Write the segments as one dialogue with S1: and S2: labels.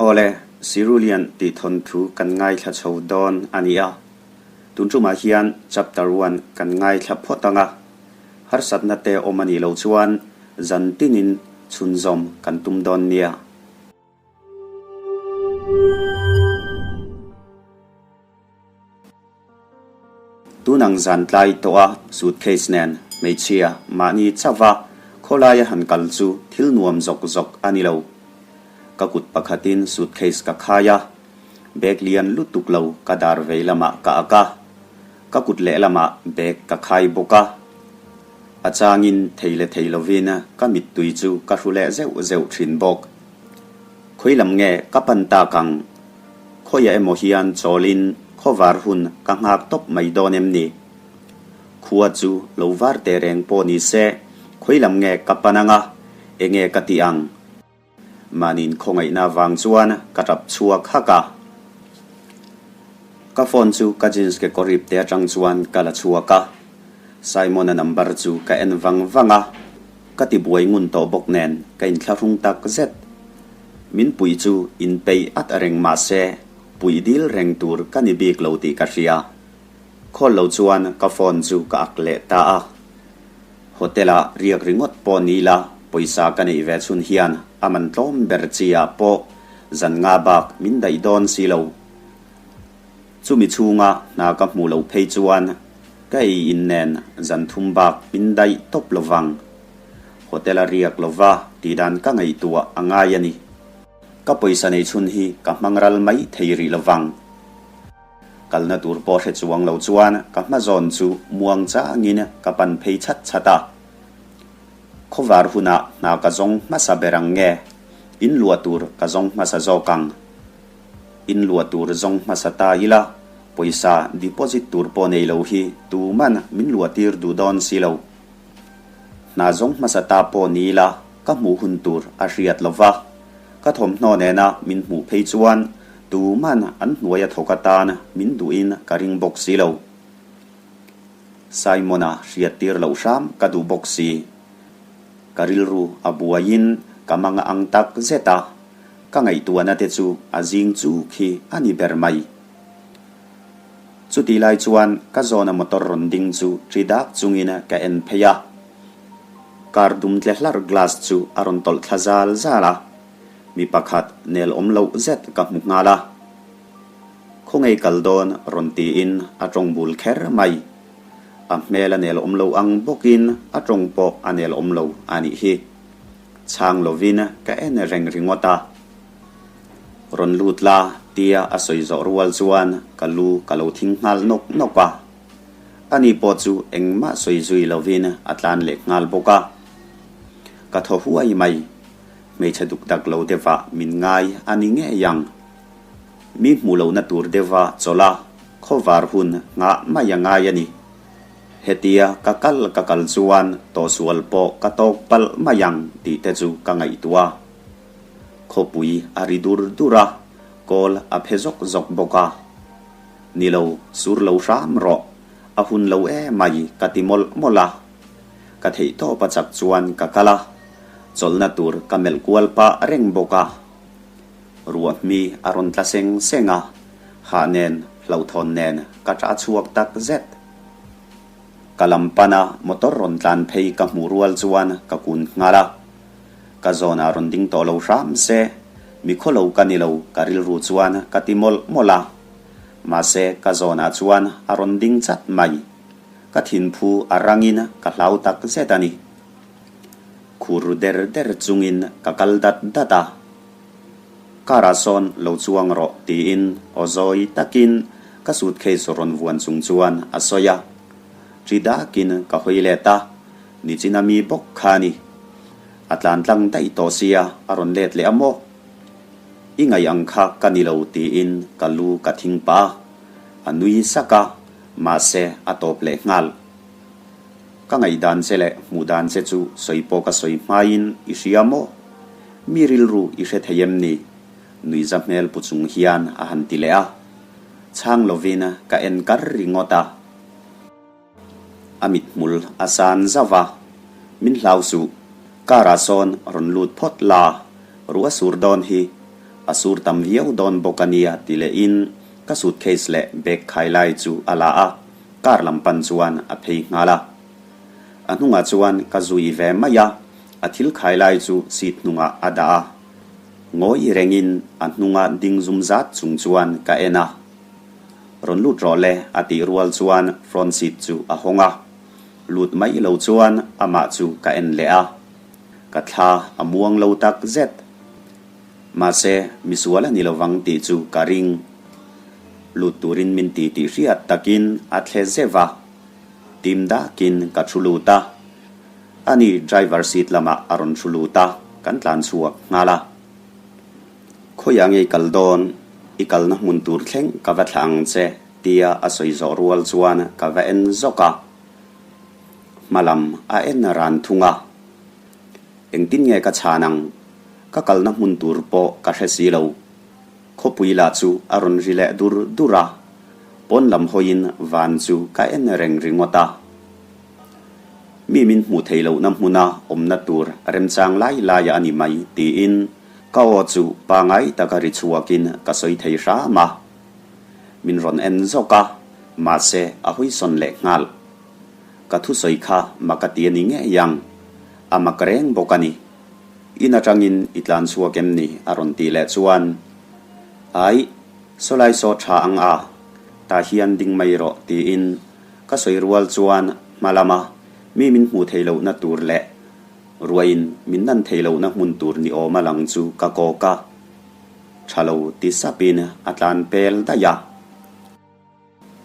S1: Awle, Cerulean tih thawnthu kan ngaithla chho dawn a ni a. Tun tumah hian Chapter One kan ngaithla phawt ang a. Harsatna te awm a nih loh chuan zan tinin chhunzawm kan tum dawn nia. Tunang zan tlai tawh a suitcase nen hmeichhia mahni chauh a khawlaia han kal chu thil nuam zawk zawk a ni lo. Ka kut pakhatin suitcase ka khai a, bag lian lutuk lo ka dar vei lamah ka ak a, ka kut lehlamah bag ka khai bawk a. A changin thei leh thei lovin ka mittui chu ka hru leh zeuh zeuh thin bawk. Khawi lam nge ka pan tak ang? Khawiah emaw hian chawlin khawvar hun ka nghak tawp mai dawn em ni? Khua chu lo var teh reng pawh ni se, khawi lam nge ka pan ang a, enge ka tih ang? Mahni'n khawngaihna vang chuan ka tap chhuak hak a. Ka phone chu ka jeans kekawr ip te atang chuan ka la chhuak a. Simon-a number chu ka en vang vang a. Ka ti buai ngun tawh bawk nen ka inthlahrung tak zet. Min puih chu inpeih at reng mah se puih dil reng tur ka ni bik lo tih ka hria. Call lo chuan ka phone chu ka ak leh ta a. Hotel ah riak ringawt pawh ni ila pawisa ka neih ve chhun hian a man tlawm ber chi ah pawh zan nga bak min daih dawn si lo. Chumi chhunga hna ka hmuh loh phei chuan ka ei in nen zan thum bak min daih tawp lo vang. Hotel a riak lo va tih dan ka ngaihtuah a ngai a ni. Ka pawisa nei chhun hi ka hmang ral mai thei rih lo vang. Kalna tur pawh hre chuang lo chuan ka hma zawn chu muang changin ka pan phei chhat chhat a. Khawvar hunah hna ka zawng hmasa ber ang nge? In luah tur ka zawng hmasa zawk ang. In luah tur zawng hmasa ta ila, pawisa deposit tur pawh nei lo hi tuman min luah tir duh dawn si lo. Hna zawng hmasa ta pawh ni ila ka hmuh hun tur a hriat lo va, ka thawmhnaw nena min hmuh phei chuan tuman an hnuaia thawk atan min duhin ka ring bawk si lo. Simon-a hriat tir loh hram ka duh bawk si. Ka rilru a buaiin ka mang ang tak zet a. Ka ngaihtuahna te chu a zing chu khi a ni ber mai. Chutih lai chuan ka zawna motor rawn ding chu ṭi dak chungin ka en phei a. Car dum tle hlar glass chu a rawn tawlh thla zal zal a. Mi pakhat nel awm loh zet ka hmu nghal a. Khawngaih kal dawn rawn tiin a ṭawng bul kher mai. A hmel a nel awm lo ang bawkin a ṭawng pawh a nel awm lo a nih hi. Chhang lovin ka en reng ringawt a. Rawn lut la tia a sawi zawh rual chuan ka lu ka lo thing nghal nawk nawk a. Ani pawh chu engmah sawi zui lovin a tlan leh nghal bawk a. Ka thaw huai mai. Hmeichhe duk dak lo deuhah min ngai a ni ngei ang. Mi hmuh lohna tur deuha chawlh a, khawvar hun nghah mai a ngai a ni. Hetia ka kal ka kal chuan tawhsual pawh ka tawk palh mai ang tih te chu ka ngaihtuah a. Khawpui a ri dur dur a, kawl a phe zawk zawk bawk a. Ni lo, sur lo hram rawh, a hun lo emai ka ti mawlh mawlh a. Ka theih tawp a chak chuan ka kal a, chawlhna tur ka melh kual pah reng bawk a. Ruahmi a rawn tla seng seng a, hah nen hlauhthawn nen ka ṭah chhuak tak zet. Ka lam pana motor rawn tlan phei ka hmuh rual chuan ka kun nghal a. Ka zawnah rawn ding tawh lo hram se, mi khawlo ka ni lo ka rilru chuan ka ti mawlh mawlh a. Mahse ka zawnah chuan a rawn ding chat mai. Ka thinphu a rangin ka hlau tak zet a ni. Khur der der chungin ka kal dat dat a. Car ah sawn lo chuang rawh tiin aw zawi takin ka suitcase rawn vuan chung chuan a sawi a. Ṭi dakin ka hawi let a, nichina mi bawk kha a ni. A tlan tlang daih tawh sia a rawn let leh a maw? I ngaih ang kha ka ni lo tiin ka lu ka thing pah a. A nui sak a, mahse a tawp leh nghal. Ka ngaihdan che leh hmuh dan che chu sawi pawh ka sawi hmain i hria maw? Mi rilru i hre thei em ni? Nuihza hmel pu chung hian a han ti leh a. Chhang lovin ka en kar ringawt a. A mithmul a san zauh a. Min hlau suh. Car ah sawn rawn lut phawt la. Ruah sur dawn hi. A sur tam viau dawn bawk a nia ti lehin ka suitcase leh bag khai lai chu a la a, car lam pan chuan a phei nghal a. A hnungah chuan ka zui ve mai a, a thil khai lai chu seat hnungah a dah a. Ngawi rengin a hnunga ding zum zat chung chuan ka en a. Rawn lut rawh le a tih rual chuan front seat chu a hawng a. Lut mai lo chuan amah chu ka en leh a. Ka thla a muang lo tak zet. Mahse, misual a ni lovang tih chu ka ring. Lut turin min ti tih hriat takin a thle zeuh a. Tim dakin ka thu lut a. Ani driver seat lamah a rawn thu lut a, kan tlan chhuak nghal a. Khawiah nge i kal dawn? I kalna hmun tur thleng ka va thlah ang che, tia a sawi zawh rual chuan ka va en zawk a. Hma lam a en ran thung a. Engtin nge ka chhan ang? Ka kalna hmun tur pawh ka hre si lo. Khawpui lah chu a rawn ri leh dur dur a. Pawn lam hawiin van chu ka en reng ringawt a. Mi min hmuh theih lohna hmuna awmna tur remchang lai lai a ni mai tiin ka aw chu pangai taka ri chhuakin ka sawi thei hram a. Min rawn en zawk a, mahse a hawisawn leh nghal. Ka thusawi kha mak a ti a ni ngei ang. A mak reng bawk a ni. In atangin i tlan chhuak em ni? a rawn tih leh chuan, Aih, sawlai saw tha ang a, tah hian ding mai rawh tiin ka sawi rual chuan hma lama mi min hmuh theih lohna tur leh ruain min nan theih lohna hmun tur ni awm a lang chu ka kawk a. Tha lo ti sapin a tlan pel daih a.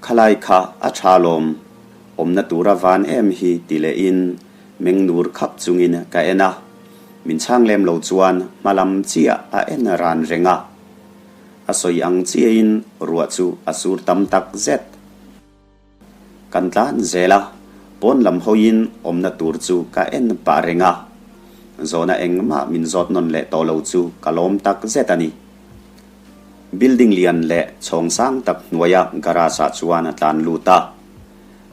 S1: Khalai kha a tha lawm, awmna tura van em hi ti lehin meng nur khap chungin ka en a, min chhang lem lo chuan hma lam chiah a en ran reng a. A sawi ang chiahin ruah chu a sur tam tak zet. Kan tlan zel a, pawn lam hawiin awmna tur chu ka en pah reng a. Zawhna engmah min zawt nawn leh tawh lo chu ka lawm tak zet a ni. Building lian leh chhawng sang tak hnuaia garage ah chuan a tlan lut a.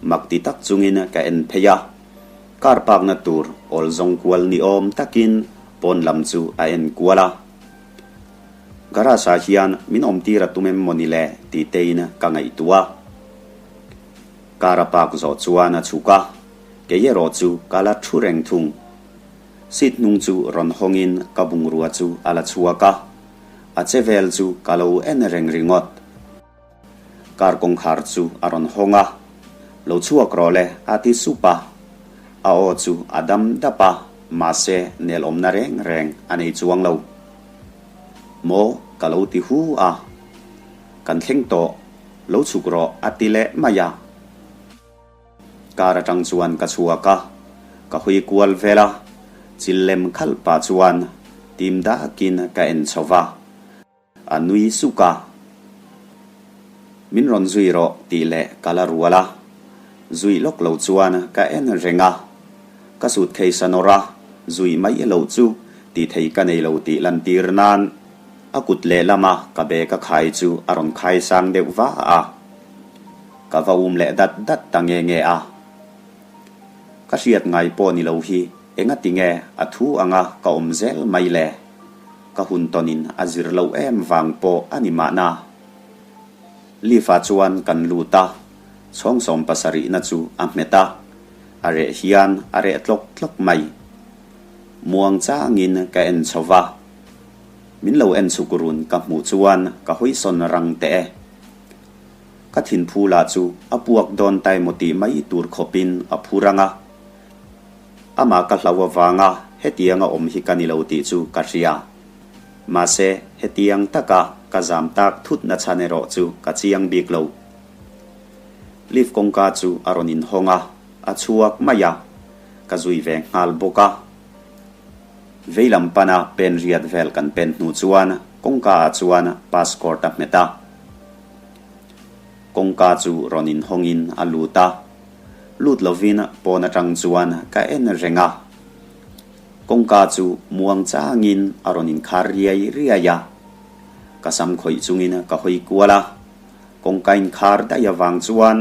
S1: Mak ti tak chungin ka en phei a. Car park na tur awl zawng kual ni awm takin pawn lam chu a en kual a. Garage ah hian min awm tir a tum em maw ni le tih tein ka ngaihtuah a. Car a park zawh chuan a chhuk a, kei erawh chu ka la thu reng thung. Seat hnung chu rawn hawngin ka bungrua chu a la chhuak a. A che vel chu ka lo en reng ringawt. Car kawngkhar chu a rawn hawng a, Lo chhuak rawh le a ti sup a. A aw chu a dam dap a, mahse nelawmna reng reng a nei chuang lo. Maw ka lo ti hu a. Kan thleng tawh, lo chhuk rawh a ti leh mai a. Car atang chuan ka chhuak a, ka hui kual vel a, chil lem khalh pah chuan tim dakin ka en chho va, a nui suk a. Min rawn zui rawh tih leh ka la rual a, zui lawk lo chuan ka en reng a, ka sut thei sa nawr a, zui mai loh chu tih thei ka nei lo tih lantir nan a kut lehlama ka bag a khai chu a rawn khai sang deuh va a. Ka va um leh dat dat ta nge nge a. Ka hriat ngai pawh ni lo hi engati nge a thu anga ka awm zel mai le? Ka hun tawnin a zir loh em vang pawh a ni mahna. Lift ah chuan kan lut a, chhawng sawmpasarihna chu a hmet a, a reh hian a reh tlawk tlawk mai. Muang changin ka en chho va, min lo en chhuk run ka hmuh chuan ka hawisawn rang teh e. Ka thinphu lah chu a puak dawn tai maw tih mai tur khawpin a phu rang a. Amah ka hlau avanga hetiang a awm hi ka ni lo tih chu ka hria. Mahse, hetiang taka ka zam tak thut na chhan erawh chu ka chiang bik lo. Lift kawngka chu a rawn inhawng a, a chhuak mai a. Ka zui ve nghal bawk a. Veilam pana pen riat vel kan pen hnu chuan kawngka ah chuan passport a hmet a. Kawngka chu rawn inhawngin a lut a, lut lovin pawn atang chuan ka en reng a. Kawngka chu muang changin a rawn inkhar riai riai a. Ka sam khawih chungin ka hawi kual a, kawngka inkhar daih avang chuan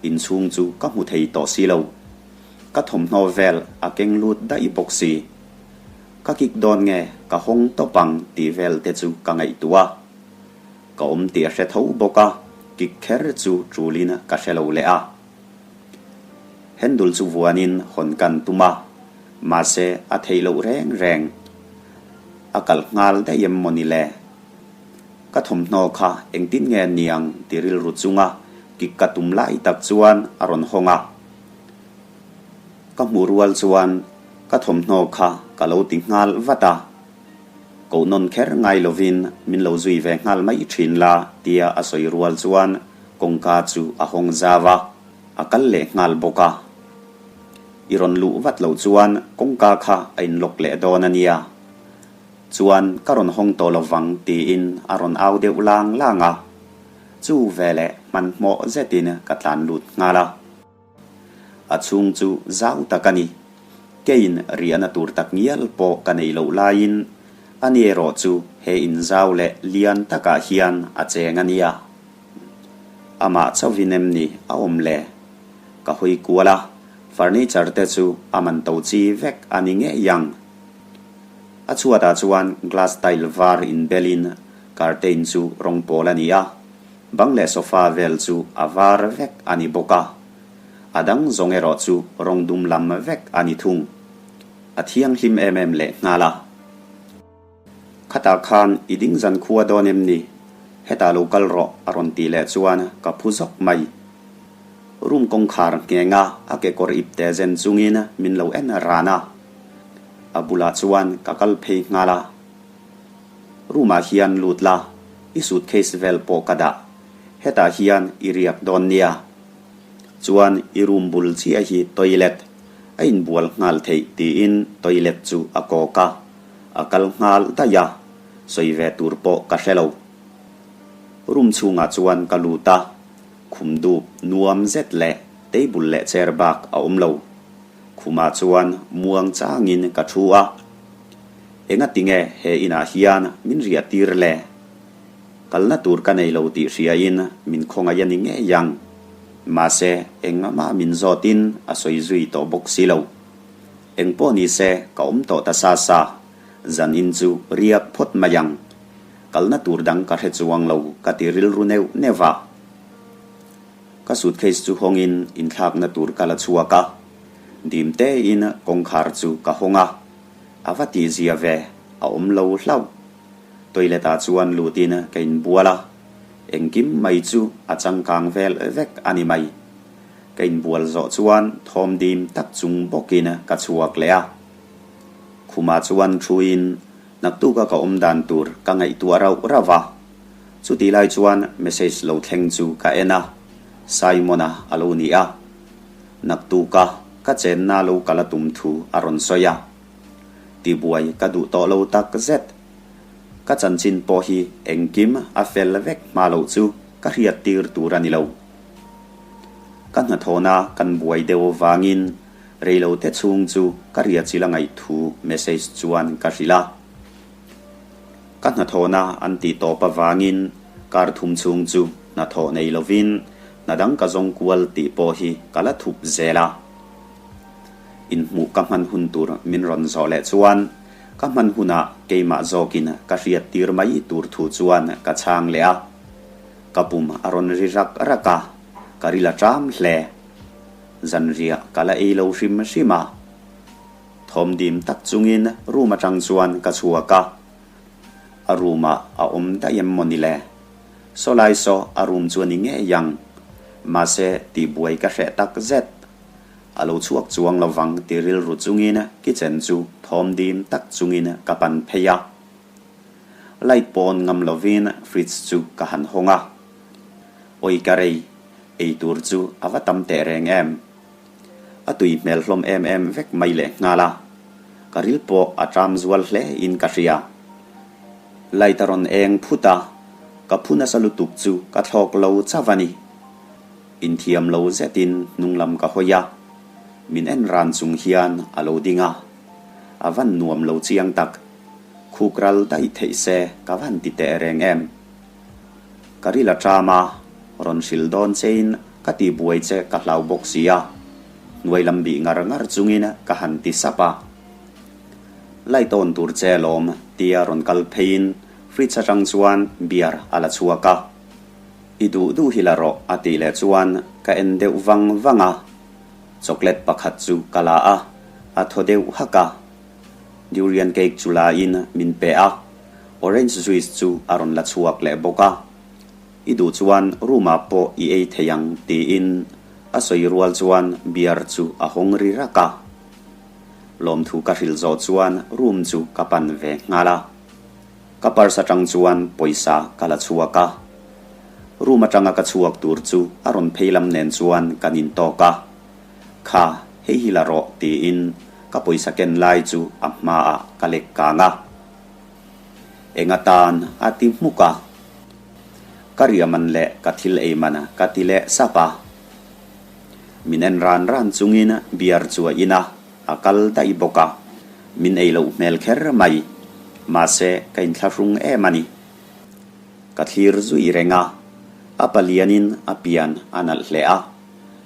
S1: inchhung chu ka hmu thei tawh si lo. Ka thawmhnaw vel a keng lut daih bawk si. Ka kik dawn nge ka hawng tawp ang tih vel te chu ka ngaihtuah a. Ka awm tih a hre tho bawk a, kik kher chu ṭulin ka hre lo leh a. Handle chu vuanin hawn kan tum a, mahse a theih loh reng reng. A kalh nghal daih em mawni le? Ka thawmhnaw kha engtin nge niang ti rilru chunga kik ka tum lai tak chuan a rawn hawng a. Ka hmuh rual chuan ka thawmhnaw kha ka lo ti nghal vat a. Koh nawn kher ngai lovin min lo zui ve nghal mai thin la tia a sawi rual chuan kawngka chu a hawng zau a, a kal leh nghal bawk a. I rawn luh vat loh chuan kawngka kha a inlock leh dawn a nia. Chuan ka rawn hawng tawh lovang tiin a rawn au deuh lang lang a. Chu veleh hmanhmawh zetin ka tlan lut nghal a. A chhung chu zau tak a ni. Keiin riahna tur tak ngial pawh ka nei loh laiin ani erawh chu he inzau leh lian takah hian a cheng a nia. Amah chauhin em ni a awm le? Ka hawi kual a, furniture te chu a man to chi vek a ni ngei ang. A chhuatah chuan glass tile var inbelin curtain chu rawng pawl a ni a. Bang leh sofa vel chu a var vek a ni bawk a, a dang zawng erawh chu rawng dum lam vek a ni thung. A thianghlim em em leh nghal a. Khatah khan i ding zan khua dawn em ni? Hetah lo kal rawh a rawn tih leh chuan ka phu zawk mai. Room kawngkhar ngheng a a kekawr ip te zen chungin min lo en ran a. A bulah chuan ka kal phei nghal a. Room ah hian lut la, i suitcase vel pawh ka dah. Hetah hian i riak dawn nia. Chuan i room bul chiah hi toilet a inbual nghal theih tiin toilet chu a kawk a, a kal nghal daih a, sawi ve tur pawh ka hre lo. Room chhungah chuan ka lut a, khum dup nuam zet leh table leh chair bak a awm lo. Khumah chuan muang changin ka thu a. Engati nge he inah hian min riah tir le? Kalna tur ka nei lo tih hriain min khawngaih a ni ngei ang. Mahse, engmah min zawtin a sawi zui tawh bawk si lo. Engpawh ni se ka awm tawh ta sa sa, zanin chu riak phawt mai ang. Kalna tur dang ka hre chuang lo ka ti rilru neuh neuh a. Ka suitcase chu hawngin inthlakna tur ka la chhuak a, dim tein kawngkhar chu ka hawng a. A va tih zia ve, a awm lo hlauh. Toilet ah chuan lutin ka inbual a, engkim mai chu a changkang vel vek a ni mai. Ka inbual zawh chuan thawm dim tak chung bawkin ka chhuak leh a. Khumah chuan thuin naktuka ka awm dan tur ka ngaihtuah rauh rauh a. Chutih lai chuan message lo thleng chu ka en a, Simon-a a lo ni a. Naktuka ka chenna lo kal a tum thu a rawn sawi a. Tibuai ka duh tawh lo tak zet. Ka chanchin pawh hi engkim a fel vek hma loh chu ka hriat tir tur a ni lo. Ka hnathawhna kan buai deuh vangin reilote chhung chu ka riahchilh a ngaih thu message chuan ka hrilh a. Ka hnathawhna an tih tawp avangin kar thum chhung chu hnathawh nei lovin hna dang ka zawng kual tih pawh hi ka la thup zel a. Inhmuh ka hman hun tur min rawn zawh leh chuan ka hman hunah keimah zawkin ka hriat tir mai tur thu chuan ka chhang leh a. Ka pum a rawn ri rak rak a, ka ril a ṭam hle. Zanriah ka la ei lo hrim hrim a. Thawm dim tak chungin room atang chuan ka chhuak a, a room ah a awm daih em maw ni le? Saw lai saw a room chu a ni ngei ang, mahse tihbuai ka hreh tak zet. A lo chhuak chuang lovang ti rilru chungin kitchen chu thawm dim tak chungin ka pan phei a. Light pawn ngam lovin fridge chu ka han hawng a. Awi ka rei, eitur chu a va tam teh reng em? A tui hmel hlawm em em vek mai leh nghal a, ka ril pawh a ṭam zual hle in ka hria. Light a rawn eng phut a, ka phu nasa lutuk chu ka thlawk lo chauh a ni. Inthiam lo zetin hnung lam ka hawi a, min en ran chung hian a lo ding a, a van nuam lo chiang tak. Khuk ral daih theih se ka van ti teh reng em. Ka ril a ṭam a, rawn hrilh dawn chein ka ti buai che ka hlau bawk si a, hnuai lam bih ngar ngar chungin ka han ti sap a. Light on tur che alawm tia rawn kal pheiin fridge atang chuan beer a la chhuak a. I duh duh hi la rawh a tih leh chuan ka en deuh vang vang a. Chocolate pakhat chu ka la a, a thaw deuh hak a. Durian cake chu la in min pe a, orange juice chu a rawn la chhuak leh bawk a. I duh chuan room ah pawh i ei thei ang tiin a sawi rual chuan beer chu a hawng ri rak a. Lawmthu ka hrilh zawh chuan room chu ka pan ve nghal a. Ka purse atang chuan pawisa ka la chhuak a. Room atanga ka chhuak tur chu a rawn phei lam nen chuan kan intawk a. Kha, hei hi la rawh tiin ka pawisa ken lai chu a hmaah ka lek kang a. Eng atan a ti hmuk a. Ka riah man leh ka thil ei man ka ti leh sap a. Min en ran ran chungin beer chu a in a, a kal daih bawk a. Min ei loh hmel kher mai. Mahse, ka inthlahrung em a ni. Ka thlir zui reng a. A palianin a pian a nalh hle a.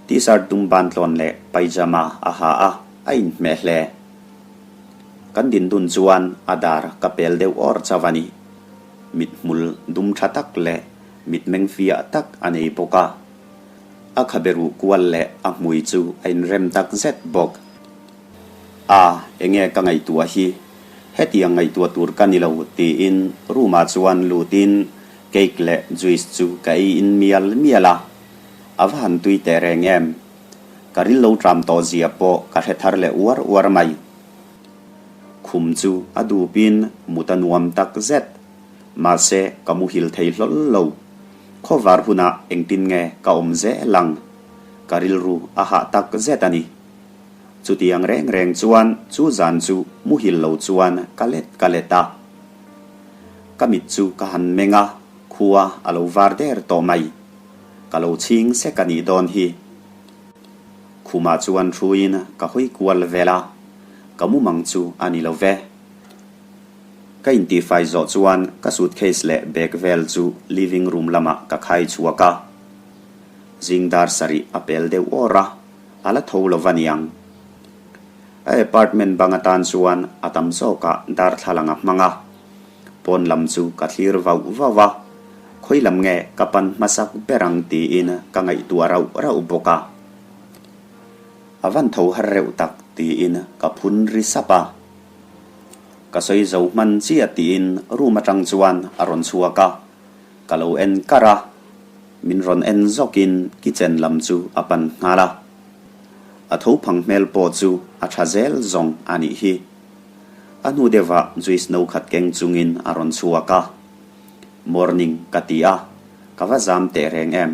S1: T-shirt dum bantlawn leh pyjama a ha a, a inhmeh hle. Kan din dun chuan a dar ka pel deuh awr chauh a ni. Mithmul dum tha tak leh mitmeng fiah tak a nei bawk a. A khabe ruh kual leh a hmui chu a inrem tak zet bawk. A, enge ka ngaihtuah hi? Hetiang ngaihtuah tur ka ni lo tiin room ah chuan lutin cake leh juice chu ka ei in mial mial a. A va han tui teh reng em? Ka ril lo tram tawh zia pawh ka hre thar leh uar uar mai. Khum chu a dupin mut a nuam tak zet. Mahse, ka muhil thei hlawl lo. Khawvar hunah engtin nge ka awm zel ang? Ka rilru a hah tak zet a ni. Chutiang reng reng chuan chu zan chu muhil lo chuan ka let ka let a. Ka mit chu ka han meng a, khua a lo var der tawh mai. Ka lo chhing sek a nih dawn hi. Khumah chuan hruiin ka hawi kual vel a, ka mumang chu a ni lo ve. Ka intihfai zawh chuan ka suitcase leh bag vel chu living room lamah ka khai chhuak a. Zing dar sarih a pel deuh awr a, a la tho lo va niang. A apartment bang atan chuan a tam zawkah darthlalang a hmang a. Pawn lam chu ka thlir vauh vauh a, khawi lam nge ka pan hmasak ber ang tiin ka ngaihtuah rauh rauh bawk a. A van tho har reuh tak tiin ka phun ri sap a. Ka sawi zo hman chiah tiin room atang chuan a rawn chhuak a, ka lo en kar a, min rawn en zawkin kitchen lam chu a pan nghal a. A tho phang hmel pawh chu a tha zel zawng a nih hi. A hnu deuhah juice no khat keng chungin a rawn chhuak a. Morning ka ti a, ka va zam teh reng em.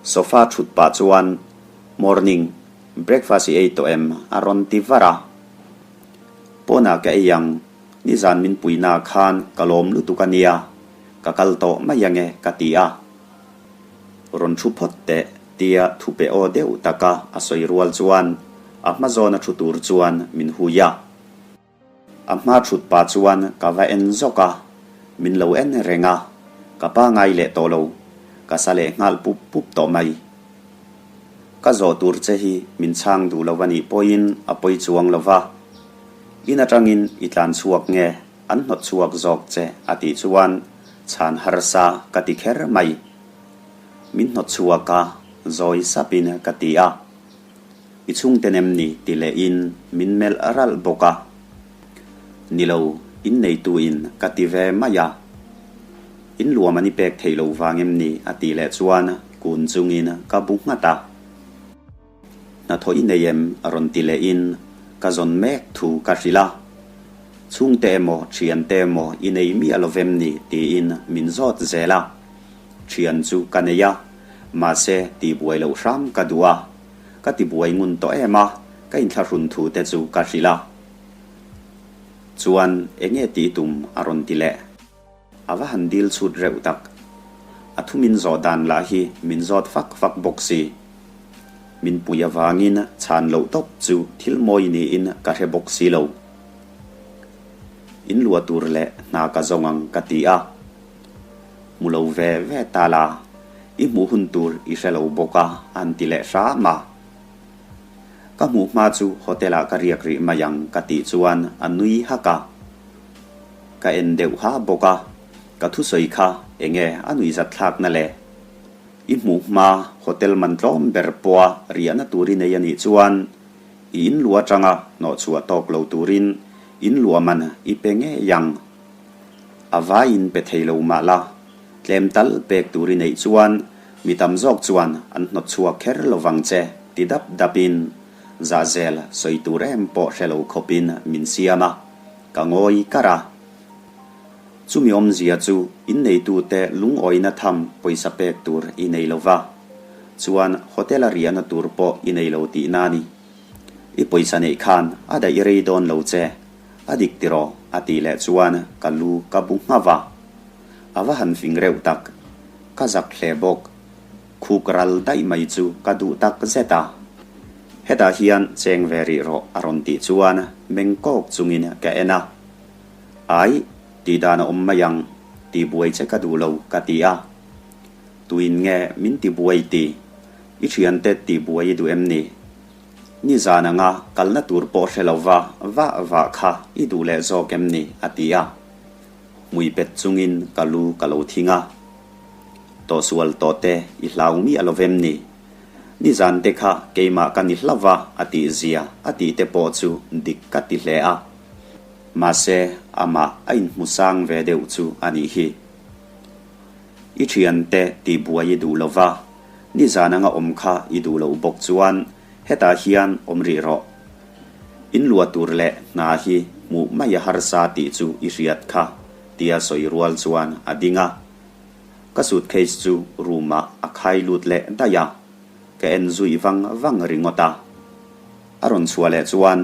S1: Sofa thut pah chuan Morning, breakfast i ei tawh em? a rawn ti var a. Pawnah ka ei ang, nizan min puina khan ka lawm lutuk a nia, ka kal tawh mai ange ka ti a. Rawn thu phawt teh tia thu pe aw deuh taka a sawi rual chuan a hma zawna thu tur chuan min hui a. A hma thut pah chuan ka va en zawk a, min lo en reng a, ka pa ngai leh tawh lo, ka sa leh nghal pup pup tawh mai. Ka zawh tur che hi min chhang duh lo a nih pawhin a pawi chuang lo va, in atangin i tlan chhuak nge an hnawt chhuak zawk che a tih chuan chhan harsa ka ti kher mai. Min hnawt chhuak a, zawi sapin ka ti a. I chhungte nem ni ti lehin min melh ralh bawk a. Ni lo, in neituin ka ti ve mai a. In luam an i pek theih loh vang em ni a tih leh chuan kun chungin ka bu nghat a. Hnathawh i nei em? a rawn ti lehin ka zawn mek thu ka hrilh a. Chhungte emaw thiante emaw i nei miah lo vem ni? tiin min zawt zel a. Thian chu ka nei a, mahse tihbuai loh hram ka duh a. Ka tibuai ngun tawh em a, ka inthlahrun thu te chu ka hrilh a. Chuan enge tih tum? a rawn ti leh. A va han dil chhut reuh tak. A thu min zawh dan lah hi min zawt fak fak bawk si. Min pui avangin chhan loh tawp chu thil mawi niin ka hre bawk si lo. In luah tur leh hna ka zawng ang ka ti a. Hmu lo ve ve ta la, i hmuh hun tur i hre lo bawk a, an ti leh hram a. Ka hmuh hma chu hotel ah ka riak rih mai ang ka tih chuan a nui hak a. Ka en deuh ha bawk a, ka thusawi kha enge a nuihzat thlakna le? I hmuh hma hotel man tlawm ber pawha riahna tur i nei a nih chuan i in luah atanga hnawhchhuah tawk lo turin in luah man i pe ngei ang. A vaiin pe thei lo mah la, tlem tal pek tur i neih chuan mi tam zawk chuan an hnawt chhuak kher lo vang che ti dap dapin zahzel sawi tur em pawh hre lo khawpin min siam a, ka ngawi kar a. Chumi awmzia chu inneitute lungawina tham pawisa pek tur i nei lo va, chuan hotel a riahna tur pawh i nei lo tihna a ni. I pawisa neih khan a daih rei dawn lo che, a dik tiraw? a tih leh chuan ka lu ka bu nghauh a. A va han fing reuh tak, ka zak hle bawk. Khuk ral daih mai chu ka duh tak zet a. Hetah hian cheng ve rih rawh a rawn tih chuan meng kawk chungin ka en a. Ai, tih dan a awm mai ang, tih buai che ka duh lo ka ti a. Tuin nge min ti buai ti? I thiante tih buai i duh em ni? Nizan anga kalna tur pawh hre lo va vah vah kha i duh leh zawk em ni? a ti a. Hmui pet chungin ka lu ka lo thing a. Tawhsual tawh te i hlau miah lo vem ni? Nizan te kha keimah ka ni hlauh va a tih zia a tih te pawh chu dik ka ti hle a. Mahse, amah a inhmu sang ve deuh chu a nih hi. I thiante tih buai i duh lo va, nizan anga awm kha i duh loh bawk chuan hetah hian awm rih rawh. In luah tur leh hna hi hmuh mai a harsa tih chu i hriat kha, tia sawi rual chuan a ding a. Ka suitcase chu room ah a khai lut leh daih a, ka en zui vang vang ringawt a. A rawn chhuah leh chuan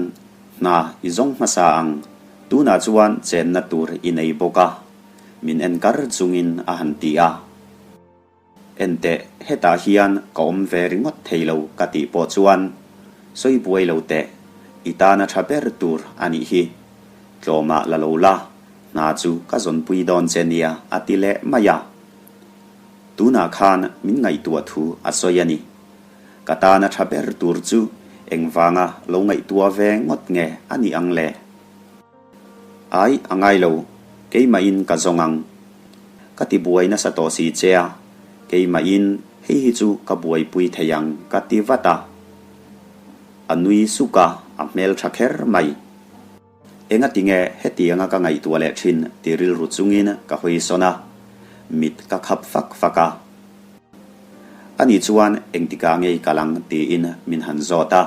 S1: Hna i zawng hmasa ang, tunah chuan chenna tur i nei bawk a, min en kar chungin a han ti a. Enteh, hetah hian ka awm ve ringawt thei lo ka tih pawh chuan sawi buai lo teh, i tana tha ber tur a nih hi. Tlawmah la lo la, hna chu ka zawnpui dawn che nia a ti leh mai a. Tunah khan min ngaihtuah thu a sawi a ni. Ka tana tha ber tur chu engvanga lo ngaihtuah ve ngawt nge a nih ang le? Ai, a ngai lo, keimahin ka zawng ang. Ka ti buai nasa tawh si che a, keimahin hei hi chu ka buaipui thei ang ka ti vat a. A nui suk a, a hmel tha kher mai. Engati nge hetianga ka ngaihtuah leh thin ti rilru chungin ka hawi sawn a, mit ka khap fak fak a. Ani chuan engtikah ngei kal ang tiin min han zawt a.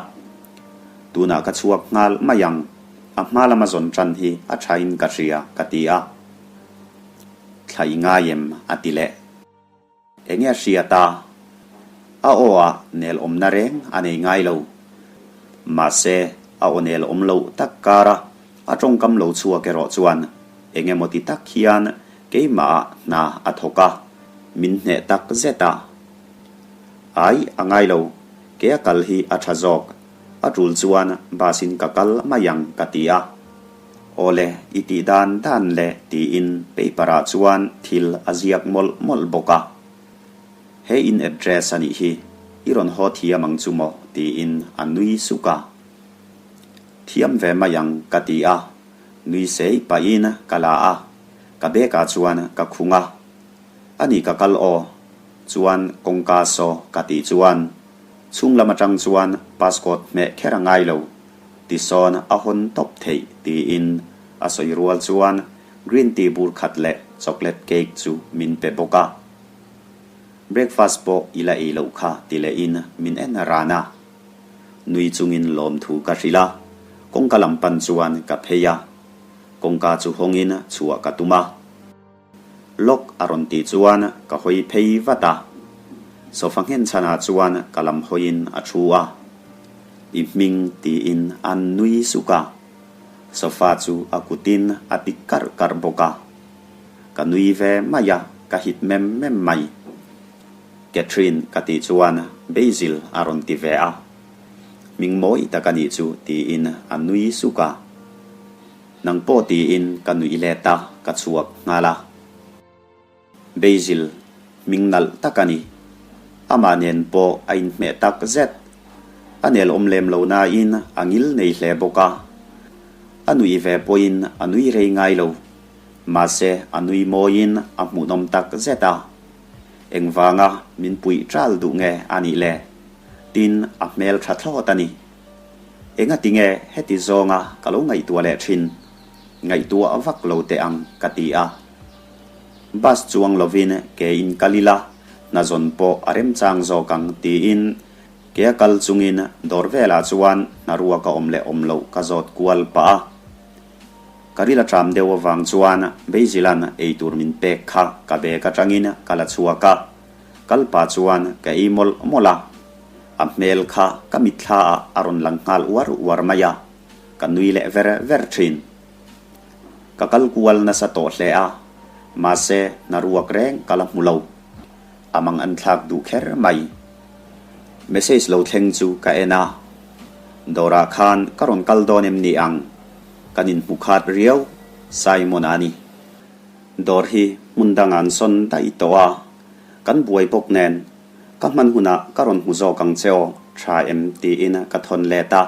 S1: Tunah ka chhuak nghal mai ang, a hma lama zawn tan hi a thain ka hria ka ti a. Thla i ngai em? a ti leh. Enge a hriat a? A aw ah nel awmna reng a nei ngai lo. Mahse, a aw nel awm loh tak kara a tawngkam lo chhuak erawh chuan eng emaw ti tak hian keimah ah hna a thawk a, min hneh tak zet a. Ai, a ngai lo, ke a kal hi a tha zawk. A tul chuan bus in ka kal mai ang ka ti a. Awle, i tih dan dan le tiin paper ah chuan thil a ziak mawlh mawlh bawk a. He in address a nih hi, i rawn haw thiam ang chu maw tiin a nui suk a. Thiam ve mai ang ka ti a, nui sei pahin ka la a, ka bag ah chuan ka khung a. Ani ka kal aw, chuan kawngka saw ka tih chuan chhung lam atang chuan passcode hmeh kher a ngai lo. Tisawn a hawn tawp theih tiin a sawi rual chuan green tea bur khat leh chocolate cake chu min pe bawk a. Breakfast pawh i la ei loh kha ti lehin min en ran a. Nui chungin lawmthu ka hrilh a, kawngka lam pan chuan ka phei a. Kawngka chu hawngin chhuah ka tum a. Lock a rawn tih chuan ka hawi phei vat a, sofa nghen chhanah chuan ka lam hawiin a thu a. I hming tiin a nui suk a, sofa chu a kutin a ti karh karh bawk a. Ka nui ve mai a, ka hit mem mem mai. Catherine ka tih chuan Basil a rawn ti ve a. Hming mawi tak a nih chu tiin a nui suk a. Nang pawh tiin ka nuih let a, ka chhuak nghal a. Basil, hming nalh tak a ni. Amah nen pawh a inhmeh tak zet. A nel awm lem lo nain a ngil nei hle bawk a. A nuih ve pawhin a nui rei ngai lo. Mahse a nui mawiin a hmuhnawm tak zet a. Engvanga min puih ṭal duh nge a nih le? Tin, a hmel ṭha thlawt a ni. Engati nge heti zawnga ka lo ngaihtuah leh ṭhin? Ngaihtuah vak lo teh ang ka ti a. Bus chuang lovin ke in kal ila, hna zawn pawh a remchang zawk ang tiin ke a kal chungin dawr velah chuan hna ruak a awm leh awm loh ka zawt kual pah a. Ka ril a ṭam deuh avang chuan Basil-a'n eitur min pek kha ka bag aṭangin ka la chhuak a, kal pah chuan ka ei mawlh mawlh a. A hmel kha ka mitthla ah a rawn lang nghal uar uar mai a, ka nui leh ver ver ṭhin. Ka kal kual nasa tawh hle a, mahse hna ruak reng ka la hmu lo. A mang an thlak duh kher mai. Message lo thleng chu ka en a, Dawrah khan ka rawn kal dawn em ni ang? Kan inhmu khat riau, Simon-a a ni. Dawr hi hmun dangah an sawn daih tawh a, kan buai bawk nen ka hman hunah ka rawn hmu zawk ang che aw, tha em tiin ka thawn let a.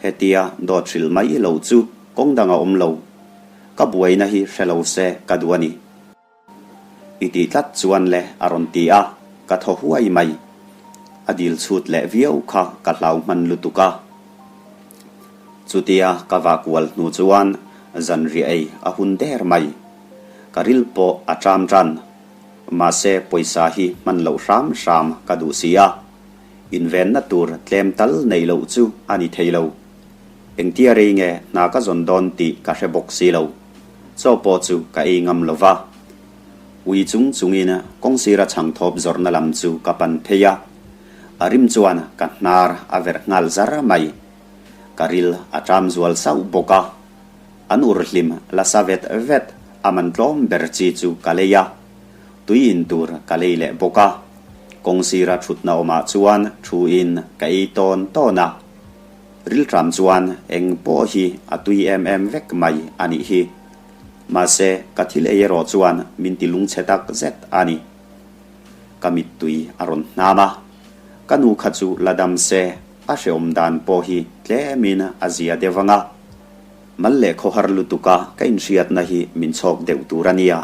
S1: Hetia dawt hrilh mai lo chu kawng dang a awm lo. Ka buaina hi hre lo se ka duh a ni. I tih tlat chuan le a rawn ti a, ka thaw huai mai. A dil chhut leh viau kha ka hlau hman lutuk a. Chutia ka vah kual hnu chuan zanriah ei a hun der mai. Ka ril pawh a ṭam ṭan. Mahse pawisa hi hman loh hram hram ka duh si a. Invenna tur tlem tal neih loh chu a ni thei lo. Engtia rei nge hna ka zawn dawn tih ka hre bawk si lo. Chaw pawh chu ka ei ngam lo va. Ui chung chungin kawngsira chhangthawp zawrhna lam chu ka pan phei a. A rim chuan ka hnar a verh nghal zar mai. Ka ril a ṭam zual sauh bawk a. An ur hlim la sa vet vet a man tlawm ber chi chu ka lei a. Tui in tur ka lei leh bawk a. Kawngsira ṭhutna awmah chuan thu-in ka ei tawn tawn a. Rilṭam chuan eng pawh hi a tui em em vek mai a nih hi. Mahse, ka thil ei erawh chuan min ti lungchhe tak zet a ni. Ka mittui a rawn hnam a, ka nu kha chu la dam se, a hrehawm dan pawh hi tlemin a zia deuh ang a. Mal leh khawhar lutuka ka inhriatna hi min chhawk deuh tur a nia.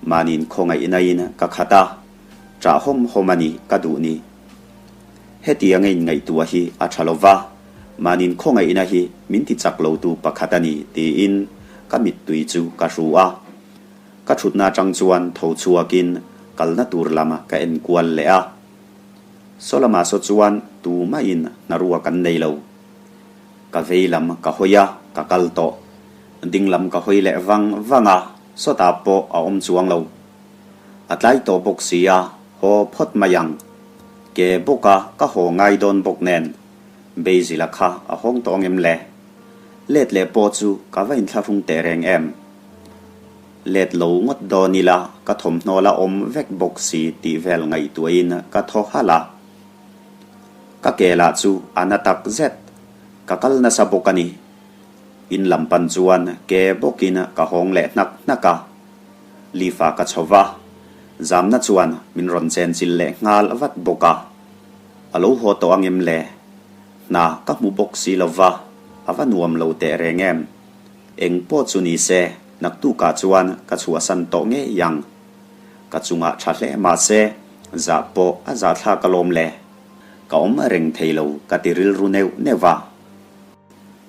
S1: Mahni'n khawngaihnain ka khat a, ṭah hawm hawm a ni ka duh ni. Hetianga inngaihtuah hi a tha lo va, mahni'n khawngaihna hi min ti chak lotu pakhat a ni tiin ka mittui chu ka hru a. Ka thutna atang chuan tho chhuakin kalna tur lam ka en kual leh a. Saw lamah saw chuan tumahin hnarua kan nei lo. Ka vei lam ka hawi a, ka kal tawh. Ding lam ka hawi leh vang vang a, sawtah pawh a awm chuang lo. A tlai tawh bawk si a, haw phawt mai ang. Ke bawk a ka haw ngai dawn bawk nen, Basil-a kha a hawng tawh angem le? Let leh pawh chu ka va inthlahrung teh reng em? Let lo ngawt dawn ila ka thawmhnaw la awm vek bawk si tih vel ngaihtuahin ka thaw halh a. Ka ke lah chu a na tak zet, ka kal nasa bawk a ni. In lam pan chuan ke bawkin ka hawng leh hnak hnak a. Lifa ka chho va, zamna chuan min rawn chenchilh leh nghal vat bawk a. A lo haw tawh angem le? Hna ka hmu bawk si lo va, a va nuam lo teh reng em? Eng pawh chu ni se, naktukah chuan ka chhuahsan tawh ngei ang. Ka chungah tha hle mah se, zah pawh a zahthlak alawm le. Ka awm reng thei lo ka ti rilru neuh neuh va.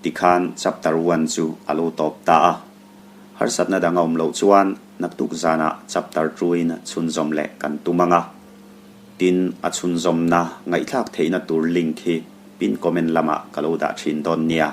S1: Tikhan chapter one chu a lo tawp ta a. Harsatna dang a awm loh chuan naktuk zanah chapter two-in chhunzawm leh kan tum ang a. Tin, a chhunzawmna ngaihthlak theihna tur link hi pin comment lamah ka lo dah thin dawn nia.